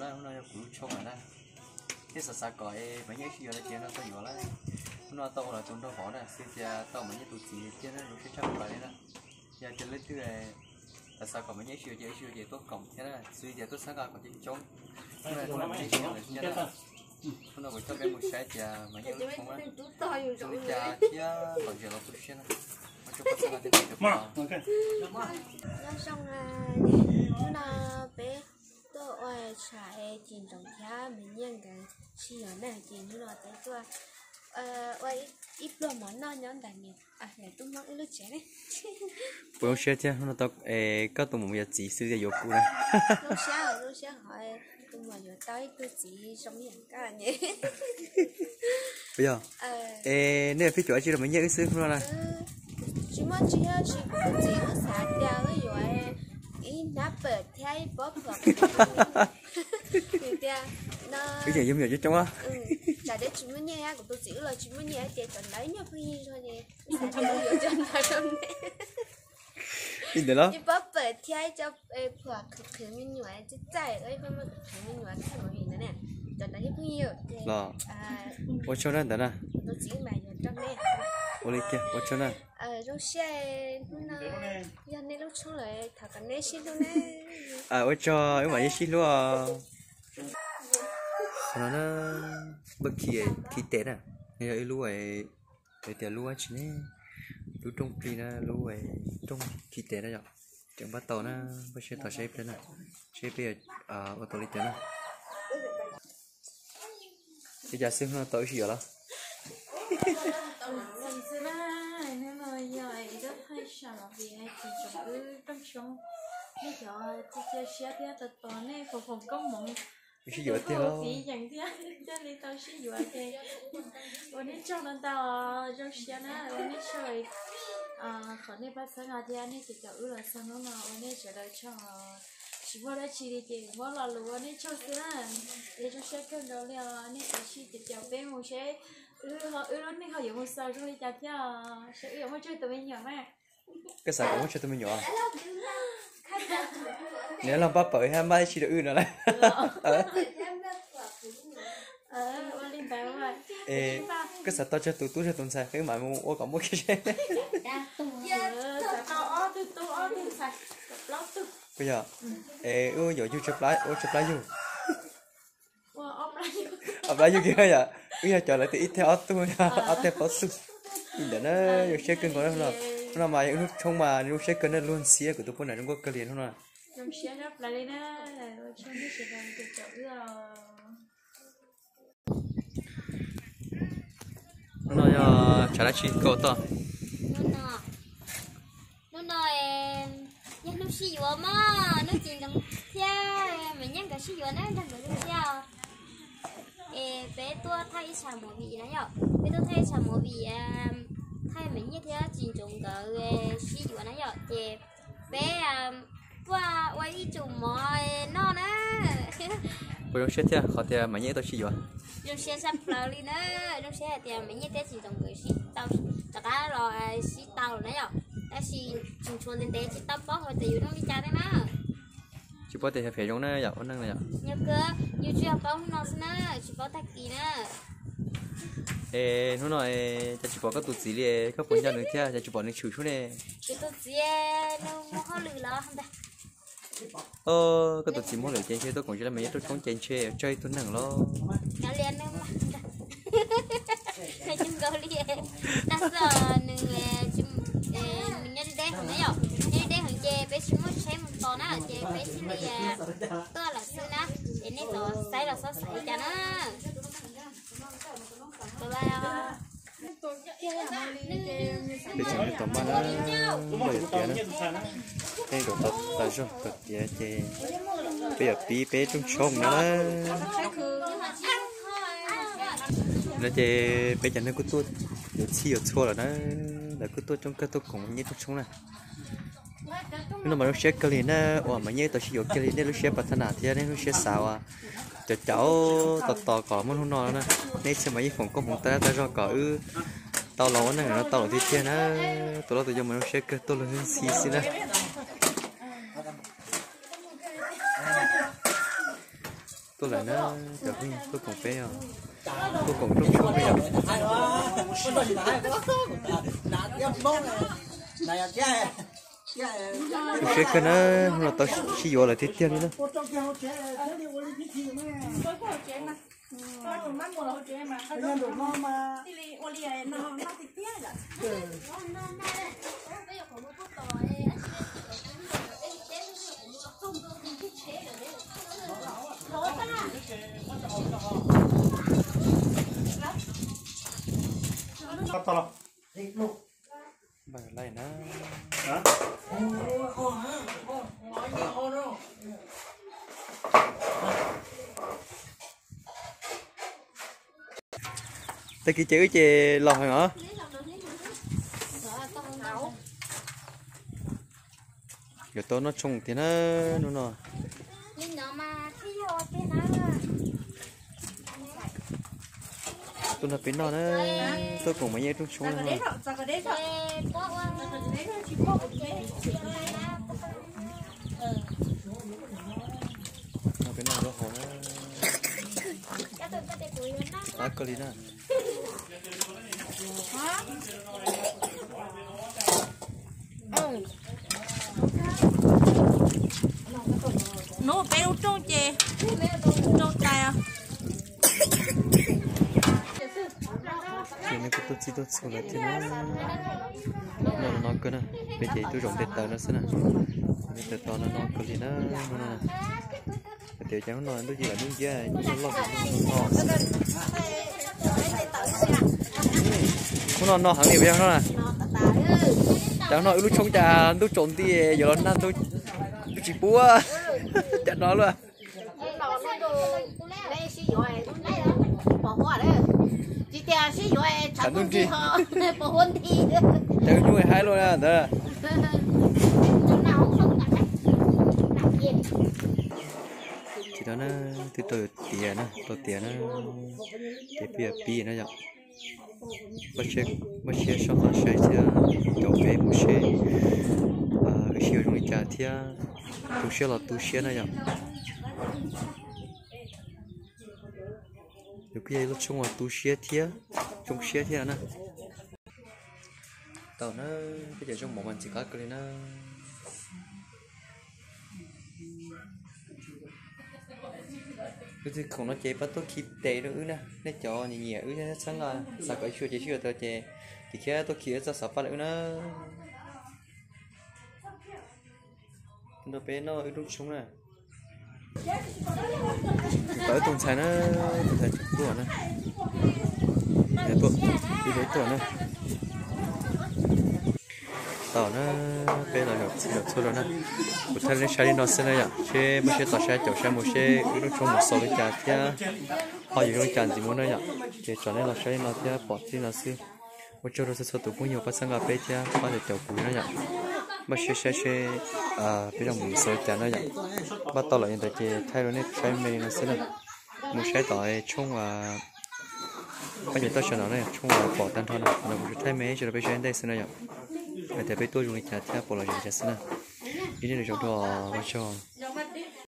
Hnub no yog kuv lub tshoob lawm na. Thiab xav xav kom Maiv Nyiaj wb sib yuav no ces no tau yuav lawm. Hnub no tau ua lawv tus nraug vauv na, xwb tias tau Maiv Nyiaj tus txiv thiab na, zoo siab tshaj plaws li na. Yog tias leej twg xav xav kom Maiv Nyiaj wb sib yuav ces wb sib yuav ces tuaj koom thiab na, xwb tias tuaj txhawb nqa kom coob coob. Hnub no Maiv Nyiaj sib yuav lawm thiab na. Hnub no kuv coj peb mus saib tias Maiv Nyiaj lub tshoob na, zoo li cas thiab lom zem los tu siab na. Ua tsaug pab txhawb nqa thiab. Nyob zoo, hnub no peb tuaj ua tsham es Tsis Ntsoov thiab Maiv Nyiaj nkawd sib yuav na, ces hnub no peb tuaj ua ib pluag mov noj nyob ntawm niam tub Hmoob wb lub tsev ne. Puas zoo siab thiab hnub no tau es koj tus muam yuav txiv xwb tias yuav kuv na? Zoo siab, zoo siab hov tus muam yuav tau ib tug txiv zoo yam koj ne. Puas yog? Es nej pheej cuam dab tsi rau Maiv Nyiaj wb xwb hnub no na? Tsis muaj tsis yog tsis, kuv tus txiv wb xav tias wb yuav ib hnab pawm thiab ib pob phuam. Tias no, wb yeej yuav me nyuam coob coob. Tsam dev tsis muaj nyiaj, kuv tus txiv wb los tsis muaj nyiaj ces cov ntawd nyuag pheej yig zog ces wb xav tias yuav cov ntawd rau neb. Li ntawd los? Ib pob pawm thiab ib co phuam qhwv qhwv me nyuam txaij txaij, ib pob phuam qhwv qhwv me nyuam txaij mus vim ntawd ne. Cov ntawd thiaj pheej yig ces los ua tsaug na ntawd na. Tus txiv wb mam yuav rau neb. Ua li kiag ua tsaug na. Zoo siab, hnub no yog nej lub tshoob lawm thov kom neb sib hlub na. Ua tsaug, wb mam li sib hlub os. Qhov no na, lub khi, khi tes na, yog ib lub, tias lub dab tsi ne, lub rooj plig na, lub rooj khi tes na yom. Tseem npaj tau na, npaj siab tos saib ib pliag na, saib peb yuav ua tau li cas na. Li cas xwb hnub no tau wb sib yuav los? Tsis xwb na, hnub no yog ib lub thaj sam movie tsis tsoom wb rooj tshoob, nej cov cia siab thiab tos tos nej foom foom koob hmoov, wb sib yuav tiag los fiv yeem thiab thiaj li tau sib yuav ces ua nej tsaug ntau ntau, zoo siab na, ua nej tsaug qhov nej pab txhawb no thiab nej cov caum wb los txog hnub no ua nej sawv daws tsaug. Tsis muaj dab tsi li ces muab lo lus ua nej tsaug xwb na. Es zoo siab kawg nkaus li os, nej cov sib caum caum peb mus seb wb, wb lub neej ho yuav mus xaus zoo li cas thiab, seb wb yuav muaj tsawg tus me nyuam na. Koj xav kom muaj tsawg tus me nyuam? Neb los npaj pawm thiab npaj ib tsi rau wb no lawm. Es koj xav tau tsawg tus tub tsawg tus ntxhais wb mam mus ua kom muaj kiag seb. Puas yog? Es wb yuav yug tsawg plab, ua tsawg plab yug? Ob plab yug kiag yom, wb yog cov lawv tias ib teg ob tug, ob teg plaub tug. Li ntawd na, zoo siab kawg nkaus na. Hnub no mas yog wb lub tshoob mas zoo siab kawg na, luag ntxhi kuv tus poj niam zoo nkauj kawg li hnub no. Hnub no yog tshav dab tsi koj toj? Hnub no yog hnub sib yuav mog, hnub Tsis Ntsoov thiab Maiv Nyiaj nkawd sib yuav na, nrog nkawd zoo siab os. Es peb tuaj thaij ib tsam movie na yom, peb tuaj thaij ib tsam movie, thaij Maiv Nyiaj thiab Tsis Ntsoov nkawd sib yuav na yom, ces peb tuaj ua ib tsum mov noj na. Puas zoo siab thiab qhov tias Maiv Nyiaj tau sib yuav? Zoo siab tshaj plaws li na, zoo siab hais tias Maiv Nyiaj thiab Tsis Ntsoov nkawd sib tau, rov qab los sib tau na yom, tab sis tsis ntshua ntev ntev tsis tau paub hais tias yuav zoo li cas thiab na. Tsis paub tias xyov phem zoo na yom, ua neej na yom. Yog kawg, yus tsuas yog paub hnub no xwb na, tsis paub tag kis na. Es hnub no es cas tsis pom koj tus txiv li, koj puas nco nws thiab, cas tsis pom nws tshwm suab ne? Kuv tus txiv nws mus hauj lwm los ntag. Koj tus txiv mus hauj lwm ces ntshe tuaj koom tsis tau Maiv Nyiaj rooj tshoob ces ntshe tsawg ib tug neeg los. Cov liam neeg mas, nws cug nkaus li, tag xwb nws, nws nyob deb deb heev na yom, nyob deb deb heev ces peb tsis muaj tsheb mus tos na ces peb thiaj li tuaj lawm xwb na, ces nej txhob xaiv los xob xaiv li cas na. Peb tseem tom maj na, loj yuav tiav na, peb zaum tau tas zog tom tiav ces peb yuav pib peb rooj tshoob na. No ces peb cov neeg kuj tuaj yuav txhij yuav txhua lawm na, lawv kuj tuaj coob kawg tuaj koom Nyiaj rooj tshoob na. Hnub no mas lub siab kawg li na, uas mas Nyiaj tau sib yuav kiag li, nej lub siab pas thab nas thiab nej lub siab xav uas cov caum tos tos kom muaj hnub no na. Nej txhia mas yeej foom koob hmoov tas tas zog kom wb tau los ua neej no tau los tiag tiag na. Tus loj tus yau mas lub siab kawg tuaj luag ntxhi xwb na. Tuaj lawm na, cov phooj ywg tuaj koom peb os, tuaj koom rooj tshoob peb yom. Tu siab kawg na, hnub no tau sib yuav lawm tiag tiag li na. Npaj laij na. Tag kis ces wb ces los heev os. Yuav tau noj tshoob tiag na hnub no. Tuaj nrog peb noj na, tuaj koom mas yeej rooj tshoob na. Noj peb noj zaub hauv na. Qab kawg li na. Hnub peb lub rooj ces rooj tais os. Ces nej kuj tuaj txij tuaj txhua lawm thiab na. Noj no kawg na, peb ces tuaj zaum nte taws no xwb na. Nte taws tos no no kawg li na, hnub no. Hais tias cas hnub no ntuj ci vam ntuj nciab, ntuj loj loj, ntuj no no. Hnub no no heev li puas yog hnub no? Cas hnub no wb lub tshoob cas ntuj tsaus nti yuav los nag ntuj tsis pub, cas no luaj. Tshav ntuj nrig, tshav nyuj haib luaj ntawd. Ces no na, twb tau tiav na, tau tiav na, ces pib pib no yom. Npaj siab soj qab saib thiab, caum peb mus seb wb sib yuav zoo li cas thiab, tu siab los tu siab na yom. Nws kuj yog ib lub tshoob uas tu siab thiab, zoo siab thiab na. Tau na, peb cov zaub mov mas ntxim qab kawg li na. Lub txij khoom no ces pab tuaj khi tes rau wb na, nej cov nyiam nyiam wb thiab txhawb nqa, xav kom wb sib yuav ces sib yuav tau ces, ces khiav tuaj khi wb txoj xov paj rau wb na. Nrog peb noj wb rooj tshoob na. Tau ib tug ntxhais na, tus ntxhais tuaj na. Tuaj, ib tuaj na. Tau na, peb los zaum txhij zaum txhua lawm na. Kuv thaij nej saib li no xwb na yom, seb muaj siab tos saib caum saib mus seb wb rooj tshoob mus xaus li cas thiab ho yuav zoo li cas ntxiv mus na yom. Ces tsom nej los saib li no thiab pom txij no xwb. Ua tsaug rau txhua txhua tus phooj ywg pab txhawb nqa peb thiab pab caum kuv na yom. Npaj siab saib seb peb zaum mus xaus li cas na yom. Npaj tau lawm li ntawd ces thaij rau nej saib me li no xwb na. Mus saib tom tshoob, pab ces toj sawv ntawm no tshoob pom tag nrho no, kuv tsuas thaij me tso rau peb saib ntej xwb na yom. Hais tias peb tuaj zoo li cas thiab pom los zoo li cas xwb na. Ib nej lwm zaum dua, ua tsaug.